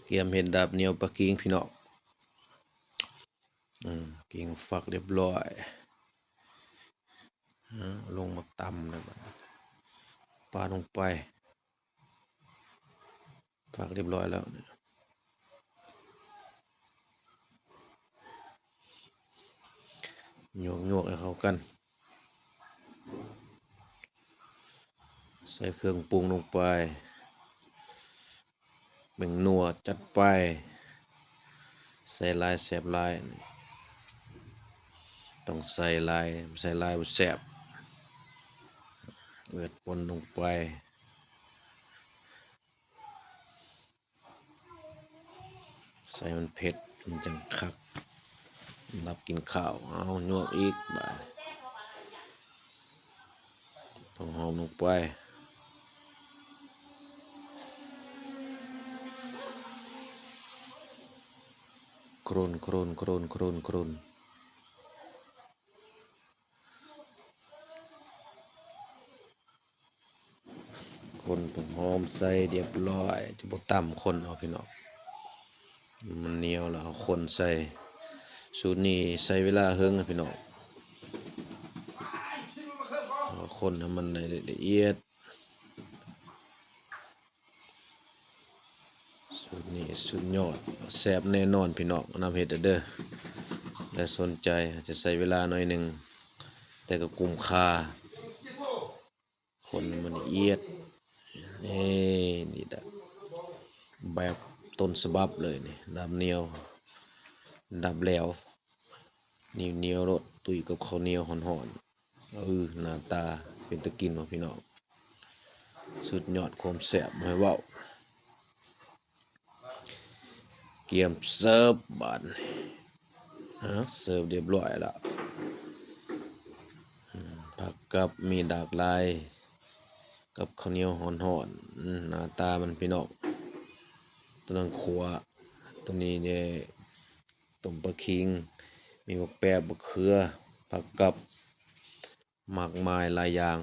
ກຽມເຮັດດາບໜຽວປາກິງພີ່ນ້ອງ. ອືມ ກິງຟັກຮຽບຮ້ອຍ. ອາ ລົງໝາກຕຳແລ້ວ ບາດນີ້ປາລົງໄປ. ຟັກຮຽບຮ້ອຍແລ້ວ ຫຍວກໆໃຫ້ເຂົ້າກັນ. ໃສ່ເຄື່ອງປຸງລົງໄປ. ແປ້ງນົວຈັດໄປ. ໃສ່ຫຼາຍແຊບຫຼາຍ. ຕ້ອງໃສ່ຫຼາຍ, ໃສ່ຫຼາຍບໍ່ແຊບ. ເລືອດປົນລົງໄປ. ໃສ່ໃຫ້ມັນເຜັດ ມັນຈັ່ງຄັກ ສຳລັບກິນຂ້າວ. ເອົາ ຫຍວກອີກບາດນີ້. ຕົ້ນຫອມລົງໄປ. ໂຄລນ ໂຄລນ ໂຄລນ ໂຄລນ ໂຄລນ. ຄົນຜົກຫອມໃສ່ຮຽບຮ້ອຍ ຈະບໍ່ຕຳ ຄົນເອົາພີ່ນ້ອງ. ມັນໜຽວແລ້ວເອົາຄົນໃສ່. ສູດນີ້ໃຊ້ເວລາເຫິງພີ່ນ້ອງ ເອົາຄົນໃຫ້ມັນລະອຽດ. ສູດນີ້ສຸດຍອດ ແຊບແນ່ນອນພີ່ນ້ອງ. ນຳເຮັດເດີ ແລະ ສົນໃຈ ອາດຈະໃຊ້ເວລາໜ້ອຍໜຶ່ງ ແຕ່ກໍກຸ້ມຄ່າ. ຄົນໃຫ້ມັນລະອຽດ. ເອີ ນີ້ແຫຼະ ແບບຕົ້ນສະບັບເລີຍນີ້ ດາບໜຽວ ດາບແຫຼວ ໜຽວໆໂລດ ຕຸ້ຍກັບເຂົ້າໜຽວຮ້ອນໆ. ເອີ ໜ້າຕາເປັນຕາກິນບໍ່ພີ່ນ້ອງ? ສຸດຍອດຄວາມແຊບ ບໍ່ໃຫ້ເວົ້າ. ກຽມເສີບບາດນີ້. ເອີ ເສີບຮຽບຮ້ອຍລະ. ອືມ ຜັກກັບມີຫຼາກຫຼາຍ ກັບເຂົ້າໜຽວຮ້ອນໆ. ອືມ ໜ້າຕາມັນພີ່ນ້ອງ. ຕົວນັ້ນຂົ້ວ ຕົວນີ້ເດ້ ຕົ້ມປາຄິງ ມີບັກແປບ ບັກເຂືອ ຜັກກັບ ມາກມາຍຫຼາຍຢ່າງ